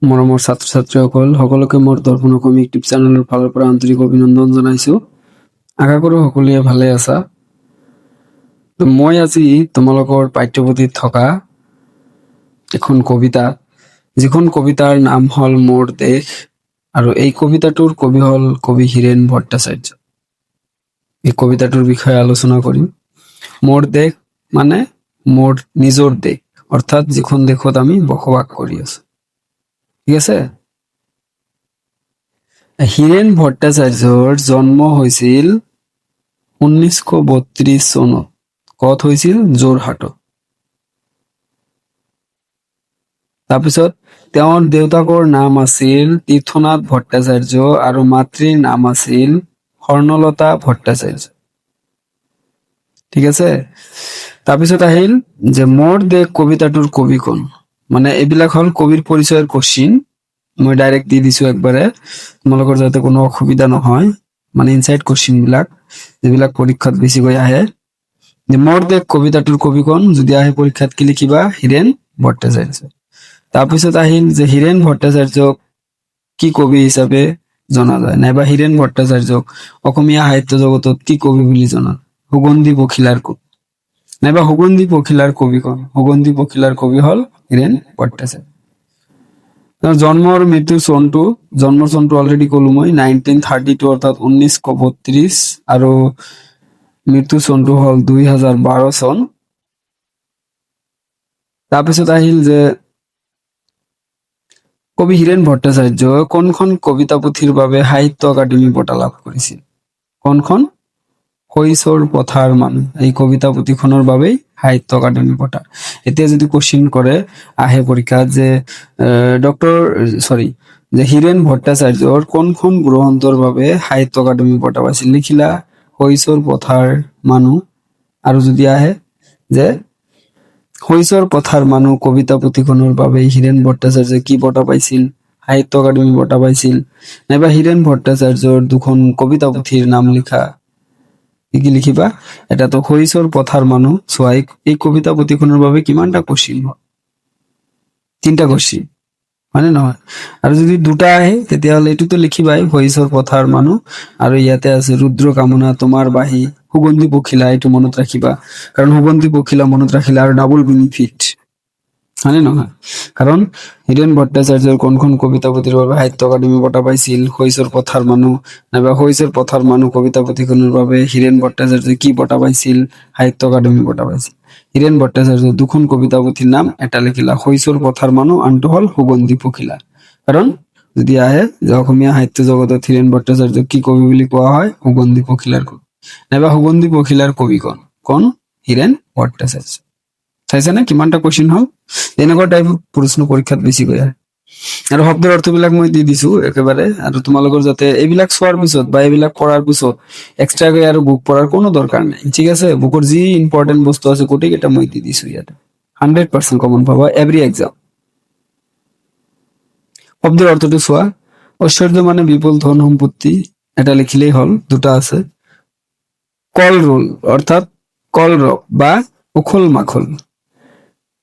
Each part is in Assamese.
মৰমৰ ছাত্ৰ ছাত্ৰীসকল, সকলোকে মোৰ দৰ্পণ অসম ইউটিউব চেনেলৰ ফালৰ পৰা আন্তৰিক অভিনন্দন জনাইছো। আশা কৰোঁ সকলোৱে ভালে আছা। তো মই আজি তোমালোকৰ পাঠ্যপুথিত থকা এখন কবিতা, যিখন কবিতাৰ নাম হ'ল মোৰ দেশ আৰু এই কবিতাটোৰ কবি হ'ল কবি হীৰেণ ভট্টাচাৰ্য, এই কবিতাটোৰ বিষয়ে আলোচনা কৰিম। মোৰ দেশ মানে মোৰ নিজৰ দেশ, অৰ্থাৎ যিখন দেশত আমি বসবাস কৰি আছো। ঠিক আছে। হীৰেণ ভট্টাচাৰ্যৰ জন্ম হৈছিল 1932 চনত। ক'ত হৈছিল? যোৰহাটত। তাৰপিছত তেওঁৰ দেউতাকৰ নাম আছিল তীৰ্থনাথ ভট্টাচাৰ্য আৰু মাতৃৰ নাম আছিল স্বৰ্ণলতা ভট্টাচাৰ্য। ঠিক আছে। তাৰপিছত আহিল যে মোৰ দেশ কবিতাটোৰ কবি কোন? মানে এইবিলাক হ'ল কবিৰ পৰিচয়ৰ কুৱেশ্যন। মই ডাইৰেক্ট দি দিছো একবাৰে, তোমালোকৰ যাতে কোনো অসুবিধা নহয়। মানে ইনচাইড কুৱেশ্যন বিলাক, যিবিলাক পৰীক্ষাত বেছিকৈ আহে, যে মোৰ দেশ কবিতাটোৰ কবি কোন যদি আহে পৰীক্ষাত, কি লিখিবা? হীৰেণ ভট্টাচাৰ্য। তাৰপিছত আহিল যে হীৰেণ ভট্টাচাৰ্যক কি কবি হিচাপে জনা যায়, নাইবা হীৰেণ ভট্টাচাৰ্যক অসমীয়া সাহিত্য জগতত কি কবি বুলি জনা? সুগন্ধি পখিলাৰ কবি, নাইবা সুগন্ধি পখিলাৰ কবি কোন? সুগন্ধি পখিলাৰ কবি হ'ল হীৰেণ ভট্টাচাৰ্য। তেওঁৰ জন্ম আৰু মৃত্যুৰ চনটো, জন্মৰ চনটো অলৰেডি ক'লো মই, 1932, অৰ্থাৎ 1932, আৰু মৃত্যুৰ চনটো হ'ল 2012 চন। তাৰপিছত আহিল যে কবি হীৰেণ ভট্টাচাৰ্য কোনখন কবিতা পুথিৰ বাবে সাহিত্য একাডেমী বঁটা লাভ কৰিছিল? কোনখন? শইচৰ পথাৰ মানুহ, এই কবিতা পুথিখনৰ বাবেই সাহিত্য একাডেমী বঁটা। এতিয়া যদি কুৱেশ্যন কৰে, আহে পৰীক্ষাত যে ডক্টৰ, চৰি, যে হীৰেণ ভট্টাচাৰ্যৰ কোনখন গ্ৰন্থৰ বাবে সাহিত্য একাডেমী বঁটা পাইছিল, লিখিলা শইচৰ পথাৰ মানুহ। আৰু যদি আহে যে শইচৰ পথাৰ মানুহ কবিতা পুথিখনৰ বাবে হীৰেণ ভট্টাচাৰ্যই কি বঁটা পাইছিল? সাহিত্য একাডেমী বঁটা পাইছিল। নাইবা হীৰেণ ভট্টাচাৰ্যৰ দুখন কবিতা পুথিৰ নাম লিখা, কি কি লিখিবা? এটাতো শইচৰ পথাৰ মানুহ। চোৱা, এই কবিতা পুথিখনৰ বাবে কিমানটা কুৱেশ্যন হয়? তিনিটা কুৱেশ্যন, হয়নে নহয়? আৰু যদি দুটা আহে, তেতিয়াহ'লে এইটোতো লিখিবাই, শইচৰ পথাৰ মানুহ, আৰু ইয়াতে আছে ৰুদ্ৰ কামনা, তোমাৰ বাঁহী, সুগন্ধি পখিলা। এইটো মনত ৰাখিবা, কাৰণ সুগন্ধি পখিলা মনত ৰাখিলে আৰু ডাবল বেনিফিট, হয়নে নহয়? কাৰণ হীৰেণ ভট্টাচাৰ্যৰ কোনখন কবিতা পুথিৰ বাবে সাহিত্য একাডেমী বঁটা পাইছিল? শইচৰ পথাৰ মানুহ। নাইবা শইচৰ পথাৰ মানুহ কবিতা পুথিখনৰ বাবে হীৰেণ ভট্টাচাৰ্যই কি বঁটা পাইছিল? সাহিত্য একাডেমী বঁটা পাইছিল। হীৰেণ ভট্টাচাৰ্যৰ দুখন কবিতা পুথিৰ নাম, এটা লিখিলা শইচৰ পথাৰ মানুহ, আনটো হ'ল সুগন্ধি পখিলা। কাৰণ যদি আহে যে অসমীয়া সাহিত্য জগতত হীৰেণ ভট্টাচাৰ্যক কি কবি বুলি কোৱা হয়? সুগন্ধি পখিলাৰ কবি, নাইবা সুগন্ধি পখিলাৰ কবি কোন? কোন? হীৰেণ ভট্টাচাৰ্য। চাইছানে কিমানটা কুৱেশ্যন হ'ল? এনেকুৱা টাইপ প্ৰশ্ন পৰীক্ষাত বেছিকৈ আহে। আৰু শব্দৰ অৰ্থবিলাক মই দি দিছো একেবাৰে, আৰু তোমালোকৰ যাতে এইবিলাক চোৱাৰ পিছত বা এইবিলাক পঢ়াৰ পিছত এক্সট্ৰাকৈ আৰু বুক পঢ়াৰ কোনো দৰকাৰ নাই। ঠিক আছে। বুকৰ যি ইম্পৰ্টেণ্ট বস্তু আছে, গোটেইকেইটা মই দি দিছো ইয়াতে। 100% কমন পাবা এভৰি এক্সাম। শব্দৰ অৰ্থটো চোৱা। ঐশ্বৰ্য মানে বিপুল ধন সম্পত্তি, এটা লিখিলেই হ'ল, দুটা আছে। কল ৰোল অৰ্থাৎ কলৰৱ বা উখল মাখল।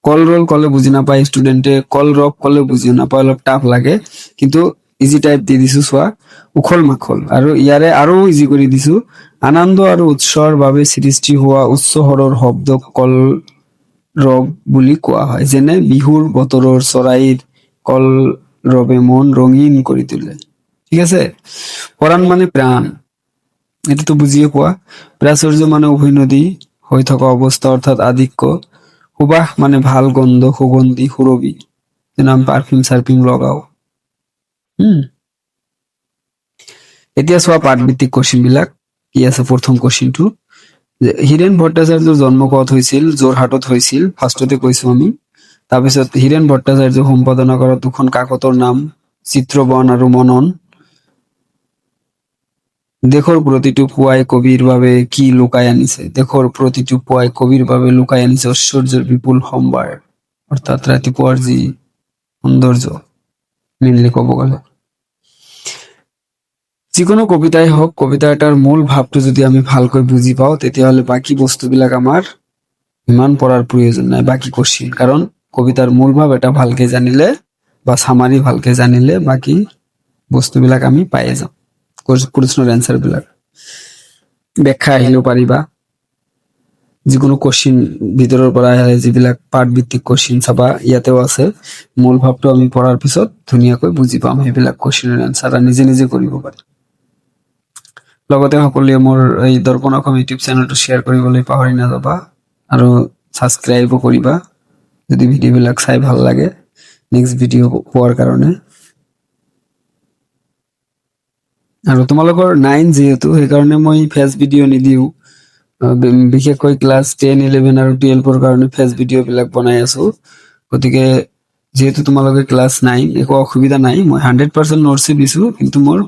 কল ৰোল ক'লে বুজি নাপায় ষ্টুডেণ্টে, কল ৰব ক'লে বুজি নাপায়, অলপ টাফ লাগে। কিন্তু ইজি টাইপ দি দিছো, চোৱা, উখল মাখল। আৰু ইয়াৰে আৰু ইজি কৰি দিছো, আনন্দ আৰু উৎসৰ বাবে সৃষ্টি হোৱা উচ্চ স্বৰৰ শব্দক কল ৰব বুলি কোৱা হয়। যেনে বিহুৰ বতৰৰ চৰাইৰ কল ৰবে মন ৰঙীন কৰি তোলে। ঠিক আছে। পৰাণ মানে প্ৰাণ, এইটোতো বুজিয়ে পোৱা। প্ৰাচুৰ্য মানে উভৈনদী হৈ থকা অৱস্থা, অৰ্থাৎ আধিক্য। সুবাস মানে ভাল গন্ধ, সুগন্ধি, সুৰভি, যেনে আমি পাৰফিউম চাৰফিউম লগাও। এতিয়া চোৱা, পাঠভিত্তিক কুৱেশ্যন বিলাক কি আছে। প্ৰথম কুৱেশ্যনটো যে হীৰেণ ভট্টাচাৰ্যৰ জন্ম ক'ত হৈছিল? যোৰহাটত হৈছিল, ফাৰ্ষ্টতে কৈছো আমি। তাৰপিছত হীৰেণ ভট্টাচাৰ্য সম্পাদনা কৰা দুখন কাকতৰ নাম চিত্ৰবন আৰু মনন। দেশৰ প্ৰতিটো পুৱাই কবিৰ বাবে কি লুকাই আনিছে? দেশৰ প্ৰতিটো পুৱাই কবিৰ বাবে লুকাই আনিছে ঐশ্বৰ্যৰ বিপুল সম্ভাৰ, অৰ্থাৎ ৰাতিপুৱাৰ যি সৌন্দৰ্য। মেইনলি ক'ব গ'লে যিকোনো কবিতাই হওক, কবিতা এটাৰ মূল ভাৱটো যদি আমি ভালকৈ বুজি পাওঁ, তেতিয়াহ'লে বাকী বস্তুবিলাক আমাৰ ইমান পঢ়াৰ প্ৰয়োজন নাই, বাকী কুৱেশ্যন। কাৰণ কবিতাৰ মূল ভাৱ এটা ভালকে জানিলে বা চামাৰি ভালকে জানিলে বাকী বস্তুবিলাক আমি পায়ে যাম। প্ৰশ্নৰ এনচাৰবিলাক ব্যাখ্যা আহিলেও পাৰিবা। যিকোনো কুৱেশ্যন ভিতৰৰ পৰা আহে, যিবিলাক পাঠ ভিত্তিক কুৱেশ্যন চাবা, ইয়াতেও আছে। মূল ভাৱটো আমি পঢ়াৰ পিছত ধুনীয়াকৈ বুজি পাম। সেইবিলাক কুৱেশ্যনৰ এনচাৰ নিজে নিজে কৰিব পাৰিম। লগতে সকলোৱে মোৰ এই দৰ্পণ অসম ইউটিউব চেনেলটো শ্বেয়াৰ কৰিবলৈ পাহৰি নাযাবা আৰু ছাবস্ক্ৰাইবো কৰিবা যদি ভিডিঅ'বিলাক চাই ভাল লাগে, নেক্সট ভিডিঅ' পোৱাৰ কাৰণে। আৰু তোমালোকৰ 9 যিহেতু, সেইকাৰণে মই ফেচ ভিডিঅ' নিদিওঁ। বিশেষকৈ ক্লাছ 10, 11 আৰু 12ৰ কাৰণে ফেচ ভিডিঅ' বিলাক বনাই আছো। গতিকে যিহেতু তোমালোকে ক্লাছ 9, একো অসুবিধা নাই। মই 100% নোটছে দিছো, কিন্তু মোৰ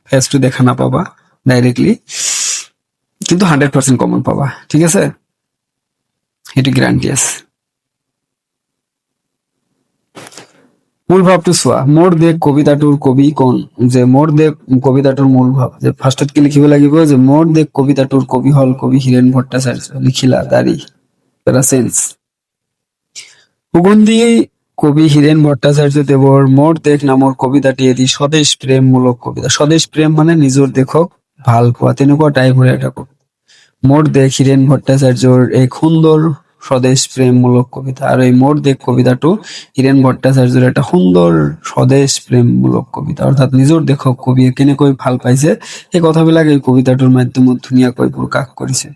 ফেচটো দেখা নাপাবা ডাইৰেক্টলি, কিন্তু 100% কমন পাবা, ঠিক আছে? সেইটো গেৰাণ্টি আছে। মূল ভাৱটো চোৱা। মোৰ দেশ কবিতাটোৰ কবি কোন? যে মোৰ দেশ কবিতাটোৰ মূল ভাৱ যে ফাৰ্ষ্টত কি লিখিব লাগিব? যে মোৰ দেশ কবিতাটোৰ কবি হল কবি হীৰেণ ভট্টাচাৰ্য। লিখিলা, দাড়ি, পেৰা চেঞ্জ। সুগন্ধি কবি হীৰেণ ভট্টাচাৰ্য দেৱৰ মোৰ দেশ নামৰ কবিতাটি এটি স্বদেশ প্ৰেমমূলক কবিতা। স্বদেশ প্ৰেম মানে নিজৰ দেশক ভাল পোৱা, তেনেকুৱা টাইপৰ এটা কবিতা। মোৰ দেশ হীৰেণ ভট্টাচাৰ্যৰ এক সুন্দৰ স্বদেশ প্ৰেমমূলক কবিতা। আৰু এই মোৰ দেশ কবিতাটো হীৰেণ ভট্টাচাৰ্যৰ এটা সুন্দৰ স্বদেশ প্ৰেমমূলক কবিতা, অৰ্থাৎ নিজৰ দেশক কবিয়ে কেনেকৈ ভাল পাইছে, সেই কথাবিলাক এই কবিতাটোৰ মাধ্যমত ধুনীয়াকৈ প্ৰকাশ কৰিছে।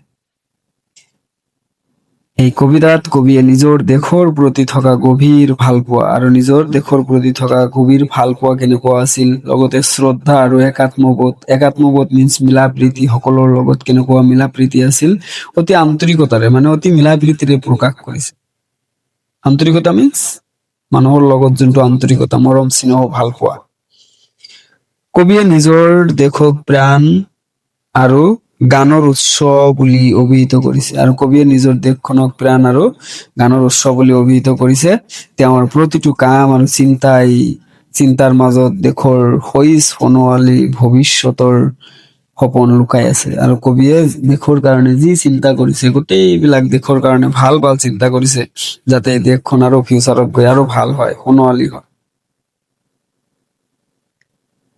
এই কবিতাত কবিয়ে নিজৰ দেশৰ প্ৰতি থকা গভীৰ ভালপোৱা আৰু নিজৰ দেশৰ প্ৰতি থকা গভীৰ ভালপোৱা কেনেকুৱা আছিল, লগতে শ্ৰদ্ধা আৰু একাত্মবোধ, একাত্মবোধ মিনছ মিলা প্ৰীতি, সকলোৰ লগত কেনেকুৱা মিলা প্ৰীতি আছিল, অতি আন্তৰিকতাৰে, মানে অতি মিলা প্ৰীতিৰে প্ৰকাশ কৰিছে। আন্তৰিকতা মিনছ মানুহৰ লগত যোনটো আন্তৰিকতা, মৰম, স্নেহ, ভালপোৱা। কবিয়ে নিজৰ দেশক প্ৰাণ আৰু গানৰ উৎস বুলি অভিহিত কৰিছে। আৰু কবিয়ে নিজৰ দেশখনক প্ৰাণ আৰু গানৰ উৎস বুলি অভিহিত কৰিছে। তেওঁৰ প্ৰতিটো কাম আৰু চিন্তাৰ মাজত দেশৰ শইচ সোণোৱালী ভৱিষ্যতৰ সপোন লুকাই আছে। আৰু কবিয়ে দেশৰ কাৰণে যি চিন্তা কৰিছে, গোটেইবিলাক দেশৰ কাৰণে ভাল ভাল চিন্তা কৰিছে, যাতে দেশখন আৰু ফিউচাৰত গৈ আৰু ভাল হয়, সোণোৱালী হয়,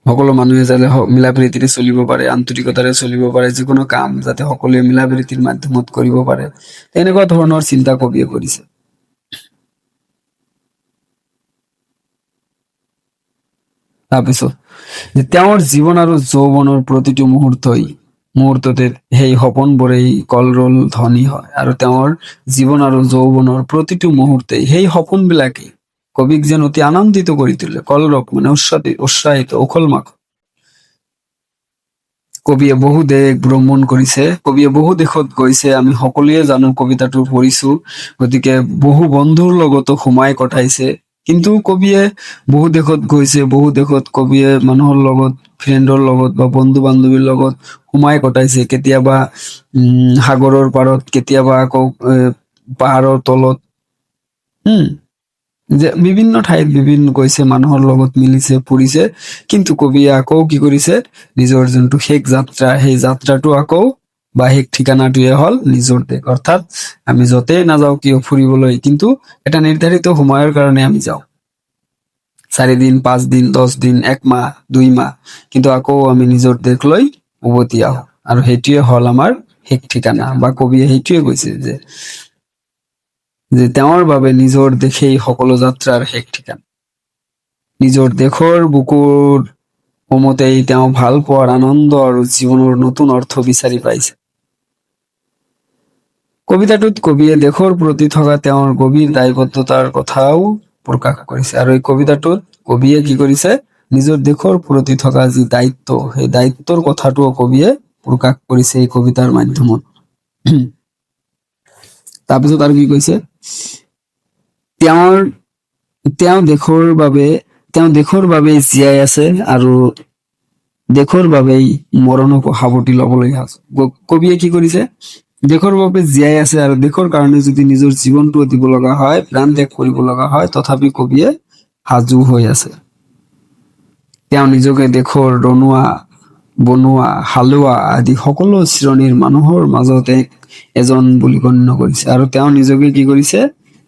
সকলো মানুহে যাতে মিলা প্ৰীতিৰে চলিব পাৰে, আন্তৰিকতাৰে চলিব পাৰে, যিকোনো কাম যাতে সকলোৱে মিলা প্ৰীতিৰ মাধ্যমত কৰিব পাৰে, তেনেকুৱা ধৰণৰ চিন্তা কবিয়ে কৰিছে। তাৰপিছত যে তেওঁৰ জীৱন আৰু যৌৱনৰ প্ৰতিটো মুহূৰ্ততে সেই সপোনবোৰেই কলৰোল ধ্বনি হয়। আৰু তেওঁৰ জীৱন আৰু যৌৱনৰ প্ৰতিটো মুহূৰ্তেই সেই সপোনবিলাকেই কবিক যেন অতি আনন্দিত কৰি তোলে। কলৰৱ মানে উৎসাহিত, উখল মাখল। কবিয়ে বহু দেশ ভ্ৰমণ কৰিছে, কবিয়ে বহু দেশত গৈছে, আমি সকলোৱে জানো, কবিতাটো পঢ়িছো। গতিকে বহু বন্ধুৰ লগতো সোমাই কটাইছে। কিন্তু কবিয়ে বহু দেশত গৈছে, বহু দেশত কবিয়ে মানুহৰ লগত, ফ্ৰেণ্ডৰ লগত বা বন্ধু বান্ধৱীৰ লগত সোমাই কটাইছে। কেতিয়াবা সাগৰৰ পাৰত, কেতিয়াবা আকৌ পাহাৰৰ তলত, যে বিভিন্ন ঠাইত বিভিন্ন গৈছে, মানুহৰ লগত মিলিছে, ফুৰিছে। কিন্তু কবিয়ে আকৌ কি কৰিছে? নিজৰ যোনটো শেষ যাত্ৰা, সেই যাত্ৰাটো আকৌ বা শেষ ঠিকানাটোৱে হ'ল নিজৰ দেশ। অৰ্থাৎ আমি য'তেই নাযাওঁ কিয় ফুৰিবলৈ, কিন্তু এটা নিৰ্ধাৰিত সময়ৰ কাৰণে আমি যাওঁ, 4 দিন, 5 দিন, 10 দিন, 1 মাহ, 2 মাহ, কিন্তু আকৌ আমি নিজৰ দেশলৈ উভতি আহো। আৰু সেইটোৱে হ'ল আমাৰ শেষ ঠিকানা, বা কবিয়ে সেইটোৱে কৈছে যে যে তেওঁৰ বাবে নিজৰ দেশেই সকলো যাত্ৰাৰ শেষ ঠিকানা। নিজৰ দেশৰ বুকুৰ উমতেই তেওঁ ভাল পোৱাৰ আনন্দ আৰু জীৱনৰ নতুন অৰ্থ বিচাৰি পাইছে। কবিতাটোত কবিয়ে দেশৰ প্ৰতি থকা তেওঁৰ গভীৰ দায়বদ্ধতাৰ কথাও প্ৰকাশ কৰিছে। আৰু এই কবিতাটোত কবিয়ে কি কৰিছে? নিজৰ দেশৰ প্ৰতি থকা যি দায়িত্ব, সেই দায়িত্বৰ কথাটোও কবিয়ে প্ৰকাশ কৰিছে এই কবিতাৰ মাধ্যমত। তাৰপিছত আৰু কি কৈছে? তেওঁৰ তেওঁ দেশৰ বাবে জীয়াই আছে আৰু দেশৰ বাবেই মৰণকো সাৱটি ল'বলৈ সাজু। কবিয়ে কি কৰিছে? দেশৰ বাবে জীয়াই আছে আৰু দেশৰ কাৰণে যদি নিজৰ জীৱনটোও দিব লগা হয়, প্ৰাণ ত্যাগ কৰিব লগা হয়, তথাপি কবিয়ে সাজু হৈ আছে। তেওঁ নিজকে দেশৰ ৰণুৱা, বনুৱা, হালোৱা আদি সকলো শ্ৰেণীৰ মানুহৰ মাজত এজন বুলি গণ্য কৰিছে। আৰু তেওঁ নিজকে কি কৰিছে?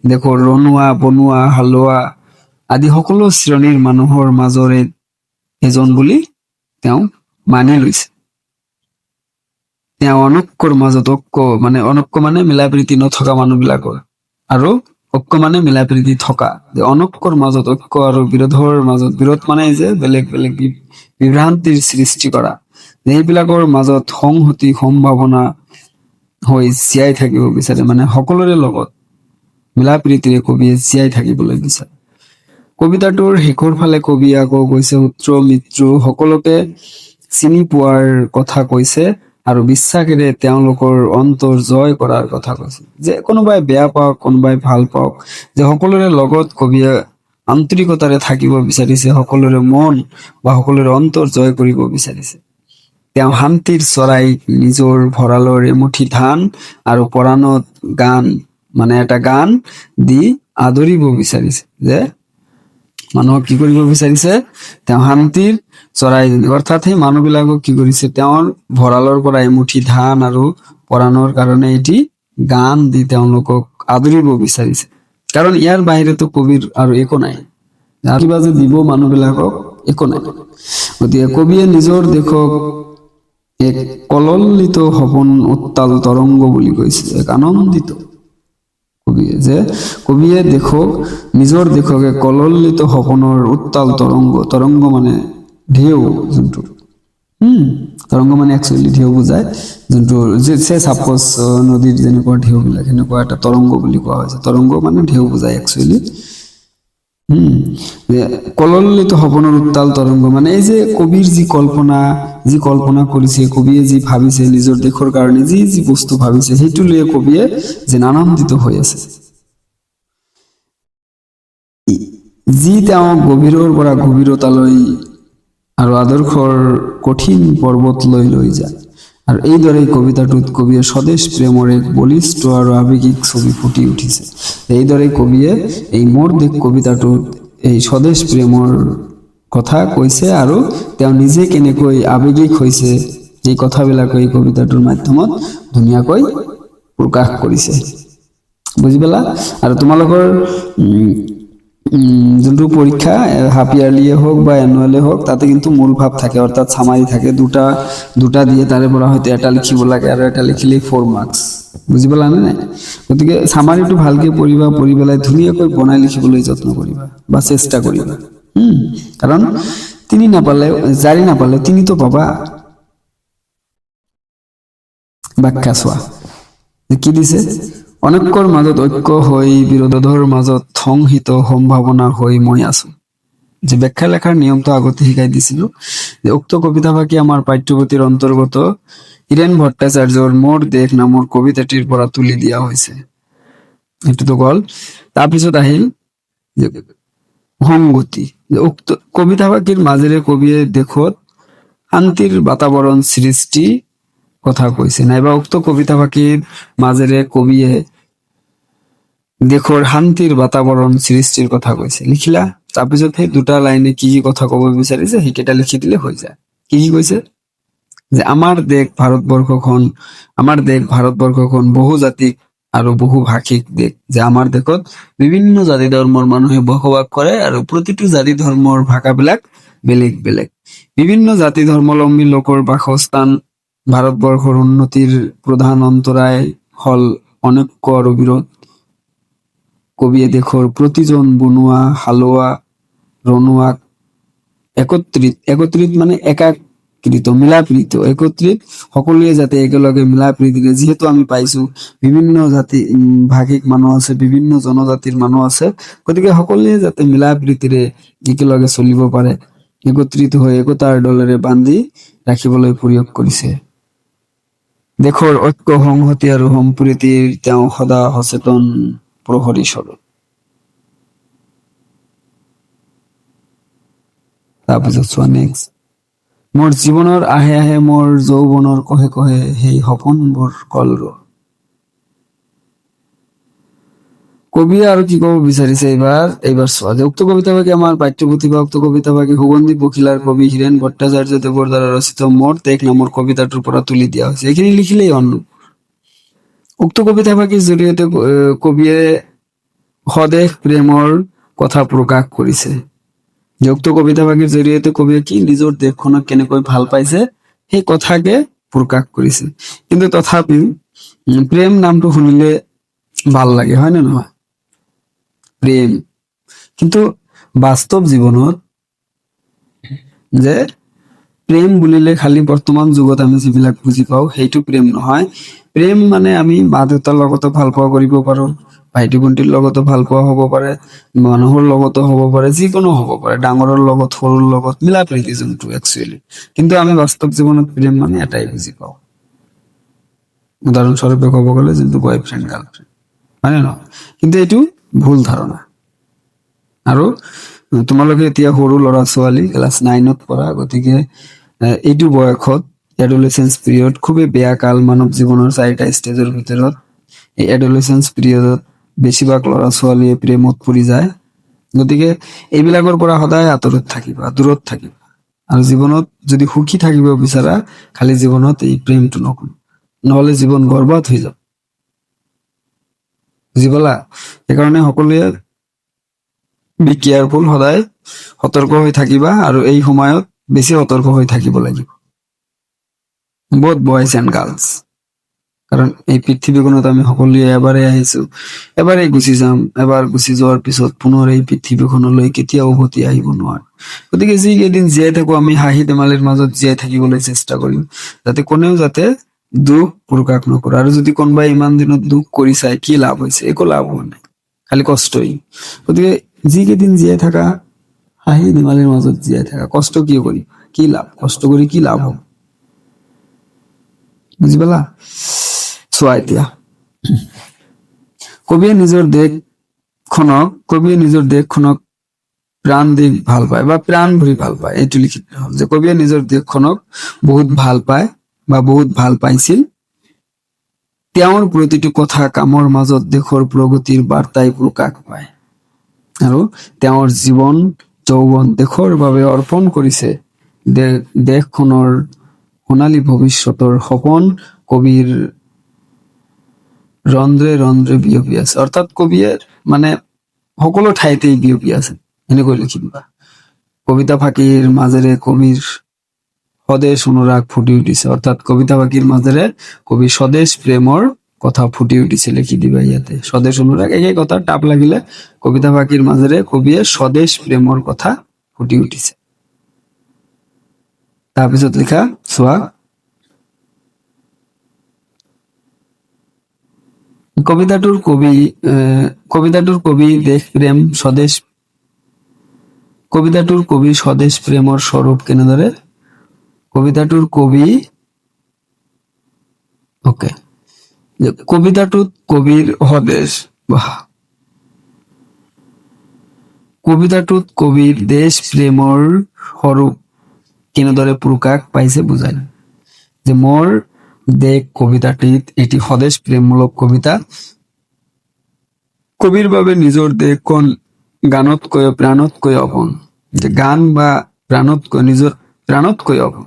দেশৰ ৰণুৱা, বনুৱা, হালোৱা আদি সকলো শ্ৰেণীৰ মানুহৰ মাজৰে এজন বুলি তেওঁ মানি লৈছে। তেওঁ অনৈক্যৰ মাজত ঐক্য, মানে অনৈক্য মানে মিলা প্ৰীতি নথকা মানুহবিলাকৰ আৰু ঐক্য মানে মিলা প্ৰীতি থকা, যে অনৈক্যৰ মাজত ঐক্য আৰু বিৰোধৰ মাজত, বিৰোধ মানে যে বেলেগ বেলেগ বিভ্ৰান্তিৰ সৃষ্টি কৰা, এইবিলাকৰ মাজত সংহতি সম্ভাৱনা হৈ জীয়াই থাকিব বিচাৰে। মানে সকলোৰে লগত মিলা প্ৰীতিৰে কবিয়ে জীয়াই থাকিবলৈ বিচাৰে। কবিতাটোৰ শেষৰ ফালে কবিয়ে আকৌ কৈছে, শত্ৰু মিত্ৰ সকলোকে চিনি পোৱাৰ কথা কৈছে আৰু বিশ্বাসেৰে তেওঁলোকৰ অন্তৰ জয় কৰাৰ কথা কৈছে, যে কোনোবাই বেয়া পাওক, কোনোবাই ভাল পাওক, যে সকলোৰে লগত কবিয়ে আন্তৰিকতাৰে থাকিব বিচাৰিছে, সকলোৰে মন বা সকলোৰে অন্তৰ জয় কৰিব বিচাৰিছে। তেওঁ শান্তিৰ চৰাইক নিজৰ ভঁৰালৰ এমুঠি ধান আৰু পৰাণত গান, মানে এটা গান দি আদৰিব বিচাৰিছে, যে মানুহক কি কৰিব বিচাৰিছে, তেওঁ শান্তিৰ চৰাই, অৰ্থাৎ সেই মানুহবিলাকক কি কৰিছে, তেওঁৰ ভঁৰালৰ পৰা এমুঠি ধান আৰু পৰাণৰ কাৰণে এটি গান দি তেওঁলোকক আদৰিব বিচাৰিছে। কাৰণ ইয়াৰ বাহিৰেতো কবিৰ আৰু একো নাই, আৰু কিবা যে দিব মানুহবিলাকক একো নাই। গতিকে কবিয়ে নিজৰ দেশক এক কললিত সপোন উত্তাল তৰংগ বুলি কৈছে। এক আনন্দিত কবিয়ে, যে কবিয়ে দেশক, নিজৰ দেশক এক কললিত সপোনৰ উত্তাল তৰংগ, তৰংগ মানে ঢেউ, যোনটো তৰংগ মানে একচুৱেলি ঢেউ বুজায়, যোনটো যে চাপ'জ নদীৰ যেনেকুৱা ঢেউবিলাক, সেনেকুৱা এটা তৰংগ বুলি কোৱা হৈছে। তৰংগ মানে ঢেউ বুজায় একচুৱেলি। যে কললিত সপোনৰ উত্তাল তৰংগ মানে এই যে কবিৰ যি কল্পনা, যি কল্পনা কৰিছে কবিয়ে, যি ভাবিছে নিজৰ দেশৰ কাৰণে, যি যি বস্তু ভাবিছে, সেইটো লৈয়ে কবিয়ে যেন আনন্দিত হৈ আছে, যি তেওঁ গভীৰৰ পৰা গভীৰতালৈ আৰু আদৰ্শৰ কঠিন পৰ্বতলৈ লৈ যায়। আৰু এইদৰে কবিতাটোত কবিয়ে স্বদেশ প্ৰেমৰ এক বলিষ্ঠ আৰু আৱেগিক ছবি ফুটি উঠিছে। এইদৰে কবিয়ে এই মোৰ দেশ কবিতাটোত এই স্বদেশ প্ৰেমৰ কথা কৈছে আৰু তেওঁ নিজে কেনেকৈ আৱেগিক হৈছে, এই কথাবিলাক এই কবিতাটোৰ মাধ্যমত ধুনীয়াকৈ প্ৰকাশ কৰিছে। বুজি পালা? আৰু তোমালোকৰ উম, উম, যোনটো পৰীক্ষা, হাফ ইয়াৰলিয়ে হওক বা এনুৱেলে হওক, তাতে কিন্তু মূল ভাৱ থাকে, অৰ্থাৎ চামাৰি থাকে। দুটা দুটা দিয়ে, তাৰে পৰা হয়তো এটা লিখিব লাগে আৰু এটা লিখিলেই 4 মাৰ্কছ। বুজি পালানে নাই? গতিকে চামাৰিটো ভালকে পঢ়িবা, পঢ়ি পেলাই ধুনীয়াকৈ বনাই লিখিবলৈ যত্ন কৰিবা বা চেষ্টা কৰিবা। কাৰণ তিনি নাপালে, চাৰি নাপালে তিনিতো পাবা। ব্যাখ্যা চোৱা যে কি দিছে। অনৈক্যৰ মাজত ঐক্য হৈ, বিৰোধৰ মাজত সংহিত সম্ভাৱনা হৈ মই আছো। যে ব্যাখ্যা লেখাৰ নিয়মটো আগতে শিকাই দিছিলো, যে উক্ত কবিতাভাগি আমাৰ পাঠ্যপুথিৰ অন্তৰ্গত হীৰেণ ভট্টাচাৰ্যৰ মোৰ দেশ নামৰ কবিতাটিৰ পৰা তুলি দিয়া হৈছে। এইটোতো গ'ল। তাৰপিছত আহিল যে সংগতি, যে উক্ত কবিতাভাগিৰ মাজেৰে কবিয়ে দেশত শান্তিৰ বাতাবৰণ সৃষ্টি কথা কৈছে, নাইবা উক্ত কবিতাভাগিৰ মাজেৰে কবিয়ে দেশৰ শান্তিৰ বাতাবৰণ সৃষ্টিৰ কথা কৈছে, লিখিলা। তাৰপিছত সেই দুটা লাইনে কি কি কথা ক'ব বিচাৰিছে, সেইকেইটা লিখি দিলে হৈ যায়। কি কি কৈছে, যে আমাৰ দেশ ভাৰতবৰ্ষখন, আমাৰ দেশ ভাৰতবৰ্ষখন বহু জাতিক আৰু বহু ভাষিক দেশ, যে আমাৰ দেশত বিভিন্ন জাতি ধৰ্মৰ মানুহে বসবাস কৰে আৰু প্ৰতিটো জাতি ধৰ্মৰ ভাষাবিলাক বেলেগ বেলেগ। বিভিন্ন জাতি ধৰ্মাৱলম্বী লোকৰ বাসস্থান ভাৰতবৰ্ষৰ উন্নতিৰ প্ৰধান অন্তৰায় হল অনৈক্য আৰু বিৰোধ। কবিয়ে দেশৰ প্ৰতিজন বনুৱা, হালোৱা, ৰণুৱাক একত্ৰিত, একত্ৰিত মানে একাকৃত, মিলাপ্ৰীত, একত্ৰিত, সকলোৱে যাতে একেলগে মিলাপ্ৰীতিৰে, যিহেতু আমি পাইছো বিভিন্ন জাতি ভাষিক মানুহ আছে, বিভিন্ন জনজাতিৰ মানুহ আছে, গতিকে সকলোৱে যাতে মিলাপ্ৰীতিৰে একেলগে চলিব পাৰে, একত্ৰিত হৈ একতাৰ ডোলেৰে বান্ধি ৰাখিবলৈ প্ৰয়োগ কৰিছে। দেশৰ ঐক্য, সংহতি আৰু সম্প্ৰীতিৰ তেওঁ সদা সচেতন প্ৰহৰী স্বৰূপ। তাৰপিছত চোৱা নেক্সট, মোৰ জীৱনৰ আহে আহে, মোৰ যৌৱনৰ কহে কহে সেই সপোনবোৰ কলৰ। কবিয়ে আৰু কি ক'ব বিচাৰিছে এইবাৰ? এইবাৰ চোৱা যে উক্ত কবিতাভাগি আমাৰ পাঠ্যপুথি বা উক্ত কবিতাভাগি সুগন্ধি পখিলাৰ কবি হীৰেণ ভট্টাচাৰ্য দেৱৰ দ্বাৰা ৰচিত মোৰ দেশ নামৰ কবিতাটোৰ পৰা তুলি দিয়া হৈছে। এইখিনি লিখিলেই অন্য। উক্ত কবিতাভাগিৰ জৰিয়তে কবিয়ে স্বদেশ প্ৰেমৰ কথা প্ৰকাশ কৰিছে। যে উক্ত কবিতাভাগিৰ জৰিয়তে কবিয়ে কি নিজৰ দেশখনক কেনেকৈ ভাল পাইছে, সেই কথাকে প্ৰকাশ কৰিছে। কিন্তু তথাপিও প্ৰেম নামটো শুনিলে ভাল লাগে, হয় নে নহয়? প্ৰেম কিন্তু বাস্তৱ জীৱনত যে প্ৰেম বুলিলে খালি বৰ্তমান যুগত আমি যিবিলাক বুজি পাওঁ, সেইটো প্ৰেম নহয়। প্ৰেম মানে আমি মা দেউতাৰ লগতো ভাল পোৱা কৰিব পাৰো, ভাইটি ভণ্টিৰ লগতো ভাল পোৱা হ'ব পাৰে, মানুহৰ লগতো হ'ব পাৰে, যিকোনো হ'ব পাৰে, ডাঙৰৰ লগত, সৰুৰ লগত, মিলা প্ৰীতি যোনটো একচুৱেলি। কিন্তু আমি বাস্তৱ জীৱনত প্ৰেম মানে এটাই বুজি পাওঁ, উদাহৰণস্বৰূপে ক'ব গ'লে যোনটো বয়ফ্ৰেণ্ড গাৰ্লফ্ৰেণ্ড, হয় নে নহয়? কিন্তু এইটো ভুল ধাৰণা। আৰু তোমালোকে এতিয়া সৰু ল'ৰা ছোৱালী, ক্লাছ 9ত পঢ়া, গতিকে এইটো বয়সত এডোলেচেন্স পিৰিয়ড খুবেই বেয়া কাল। মানৱ জীৱনৰ চাৰিটা ষ্টেজৰ ভিতৰত এই এডোলেচেন্স পিৰিয়ডত বেছিভাগ ল'ৰা ছোৱালীয়ে প্ৰেমত পৰি যায়। গতিকে এইবিলাকৰ পৰা সদায় আঁতৰত থাকিবা, দূৰত থাকিবা। আৰু জীৱনত যদি সুখী থাকিব বিচাৰা, খালি জীৱনত এই প্ৰেমটো নকৰিবা, নহ'লে জীৱন বৰবাদ হৈ যাব। বুজি পালা? সেইকাৰণে সকলোৱে বি কেয়াৰফুল, সদায় সতৰ্ক হৈ থাকিবা। আৰু এই সময়ত বেছি সতৰ্ক হৈ থাকিব লাগিব, বোথ বয়জ এণ্ড গাৰ্লছ। কাৰণ এই পৃথিৱীখনত আমি সকলোৱে এবাৰেই আহিছো, এবাৰেই গুচি যাম। এবাৰ গুচি যোৱাৰ পিছত পুনৰ এই পৃথিৱীখনলৈ কেতিয়াও উভতি আহিব নোৱাৰো। গতিকে যি কেইদিন জীয়াই থাকো, আমি হাঁহি ধেমালিৰ মাজত জীয়াই থাকিবলৈ চেষ্টা কৰিম, যাতে কোনেও যাতে দুখ প্ৰকাশ নকৰে। আৰু যদি কোনোবাই ইমান দিনত দুখ কৰি চায়, কি লাভ হৈছে? একো লাভ হোৱা নাই, খালি কষ্টই। গতিকে যি কেইদিন জীয়াই থাকা, হাঁহি ধেমালিৰ মাজত জীয়াই থাকা। কষ্ট কিয় কৰিম? কি লাভ? কষ্ট কৰি কি লাভ হ'ব? বুজি পালা? চোৱা, এতিয়া কবিয়ে নিজৰ দেশখনক প্ৰাণ দি ভাল পায় বা প্ৰাণ ভৰি ভাল পায়, এইটো লিখি দিলে হ'ল যে কবিয়ে নিজৰ দেশখনক বহুত ভাল পায় বা বহুত ভাল পাইছিল। তেওঁৰ প্ৰতিটো কথা কামৰ মাজত দেশৰ প্ৰগতিৰ বাৰ্তাই প্ৰকাশ পায় আৰু তেওঁৰ জীৱন যৌৱন দেশৰ বাবে অৰ্পণ কৰিছে। দেশখনৰ সোণালী ভৱিষ্যতৰ সপোন কবিৰ ৰন্ধ্ৰে ৰন্ধ্ৰে বিয়পি আছে। অৰ্থাৎ কবিয়ে মানে সকলো ঠাইতেই বিয়পি আছে, এনেকৈ লিখি দিবা। কবিতা ফাঁকিৰ মাজেৰে কবিৰ স্বদেশ অনুৰাগ ফুটি উঠিছে। অৰ্থাৎ কবিতা ফাঁকিৰ মাজেৰে কবি স্বদেশ প্ৰেমৰ কথা ফুটি উঠিছে, লিখি দিবা ইয়াতে। স্বদেশ অনুৰাগ একে কথা, টাফ লাগিলে কবিতা ফাঁকিৰ মাজেৰে কবিয়ে স্বদেশ প্ৰেমৰ কথা ফুটি উঠিছে। তাৰপিছত লিখা, চোৱা, কবিতাটোৰ কবি স্বদেশ প্ৰেমৰ স্বৰূপ কেনেদৰে? কবিতাটোৰ কবি, অকে, যে কবিতাটোত কবিৰ স্বদেশ বাহ কবিতাটোত কবিৰ দেশ প্ৰেমৰ স্বৰূপ কেনেদৰে প্ৰকাশ পাইছে বুজাই। যে মোৰ দেশ কবিতাটিত, এটি স্বদেশ প্ৰেমমূলক কবিতা, কবিৰ বাবে নিজৰ দেশখন গানতকৈ প্ৰাণতকৈ আপোন। যে গান বা প্ৰাণতকৈ, নিজৰ প্ৰাণতকৈ আপোন।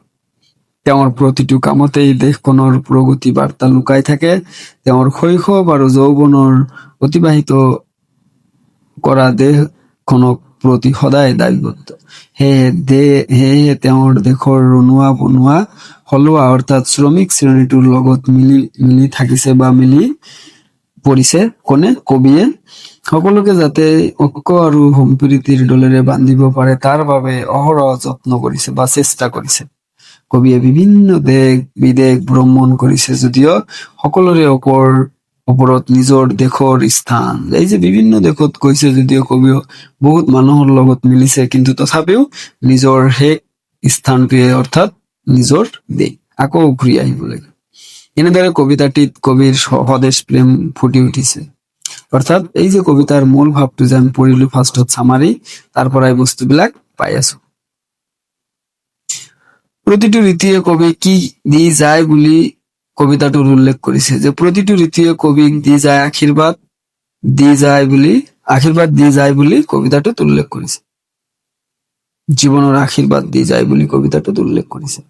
তেওঁৰ প্ৰতিটো কামতেই দেশখনৰ প্ৰগতি বাৰ্তা লুকাই থাকে। তেওঁৰ শৈশৱ আৰু যৌৱনৰ অতিবাহিত কৰা দেশখনক প্ৰতি সদায় দায়বদ্ধ। সেয়েহে তেওঁৰ দেশৰ ৰণুৱা, বনুৱা, হলোৱা অৰ্থাৎ শ্ৰমিক শ্ৰেণীটোৰ লগত মিলি মিলি থাকিছে বা মিলি পৰিছে। কোনে? কবিয়ে সকলোকে যাতে ঐক্য আৰু সম্প্ৰীতিৰ ডোলেৰে বান্ধিব পাৰে, তাৰ বাবে অহৰহ যত্ন কৰিছে বা চেষ্টা কৰিছে। কবিয়ে বিভিন্ন দেশ বিদেশ ভ্ৰমণ কৰিছে যদিও সকলোৰে ওপৰত নিজৰ দেশৰ স্থান। এই যে বিভিন্ন দেশত গৈছে যদিও, কবিও বহুত মানুহৰ লগত মিলিছে, কিন্তু তথাপিও নিজৰ সেই স্থানটোৱে, অৰ্থাৎ নিজৰ দেশ, আকৌ ঘূৰি আহিব লাগে। এনেদৰে কবিতাটিত কবিৰ স্বদেশ প্ৰেম ফুটি উঠিছে। অৰ্থাৎ এই যে কবিতাৰ মূল ভাৱটো যে আমি পঢ়িলো ফাৰ্ষ্টত চামাৰি, তাৰ পৰাই বস্তুবিলাক পাই আছো। প্ৰতিটো ঋতুৱে কবি কি দি যায় বুলি কবিতাটোৰ উল্লেখ কৰিছে? যে প্ৰতিটো ঋতুৱে কবিক দি যায় আশীৰ্বাদ দি যায় বুলি, আশীৰ্বাদ দি যায় বুলি কবিতাটোত উল্লেখ কৰিছে। জীৱনৰ আশীৰ্বাদ দি যায় বুলি কবিতাটোত উল্লেখ কৰিছে।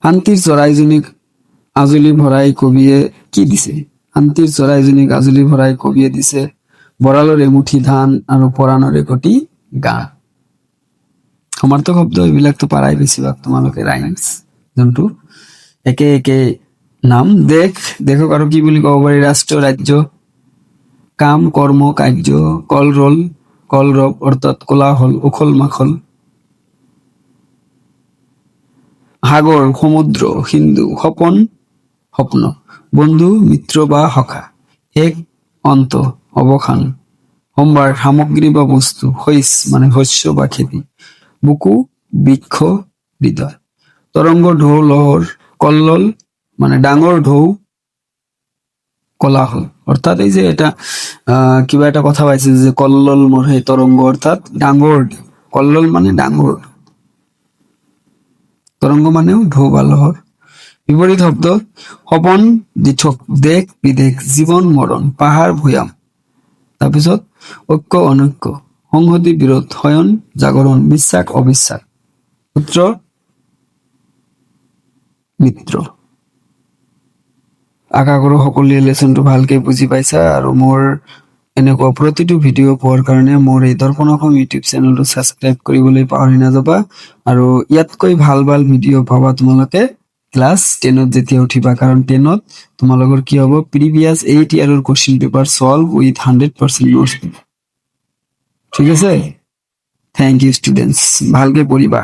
শান্তিৰ চৰাইজনীক আঁজলি ভৰাই কবিয়ে কি দিছে? শান্তিৰ চৰাইজনীক আঁজলি ভৰাই কবিয়ে দিছে ভঁৰালৰ এমুঠি ধান আৰু পৰাণৰ একটি গান। সমাৰ্থক শব্দ এইবিলাকতো পাৰাই বেছিভাগ তোমালোকে। ৰাইমছ যোনটো একে একে নাম। দেশ, দেশক আৰু কি বুলি ক'ব পাৰি? ৰাষ্ট্ৰ, ৰাজ্য। কাম, কৰ্ম, কাৰ্য। কলৰল, কলৰৱ অৰ্থাৎ কোলাহল, উখল মাখল। সাগৰ, সমুদ্ৰ, সিন্ধু। সপোন, স্বপ্ন। বন্ধু, মিত্ৰ বা সখা। শেষ, অন্ত, অৱসান। সম্ভাৰ, সামগ্ৰী বা বস্তু। শইচ মানে শস্য বা খেতি। বুকু, বৃক্ষ, হৃদয়। তৰংগ, ঢৌ, লহৰ। কল্লোল মানে ডাঙৰ ঢৌ, কোলাহল। অৰ্থাৎ এই যে এটা কিবা এটা কথা পাইছে যে কল্লোল মোৰ সেই তৰংগ, অৰ্থাৎ ডাঙৰ ঢৌ। কল্লোল মানে ডাঙৰ, তৰংগ মানেও ঢৌ বা লহৰ। বিপৰীত শব্দ: সপোন, দিঠক। দেশ, বিদেশ। জীৱন, মৰণ। পাহাৰ, ভৈয়াম। তাৰপিছত ঐক্য, অনৈক্য। সংহতি, বিৰোধ। শয়ন, জাগৰণ। বিশ্বাস, অবিশ্বাস। পুত্ৰ, মিত্ৰ। আশা কৰোঁ সকলোৱে লেচনটো ভালকে বুজি পাইছা আৰু মোৰ এনেকুৱা প্ৰতিটো ভিডিঅ' পোৱাৰ কাৰণে মোৰ এই দৰ্পণ অসম ইউটিউব চেনেলটো ছাবস্ক্ৰাইব কৰিবলৈ পাহৰি নাযাবা। আৰু ইয়াতকৈ ভাল ভাল ভিডিঅ' পাবা তোমালোকে ক্লাছ 10ত যেতিয়া উঠিবা, কাৰণ 10ত তোমালোকৰ কি হ'ব? Previous 8 ইয়াৰৰ question paper solve with 100% notes. ঠিক আছে, thank you students, ভালকে পঢ়িবা।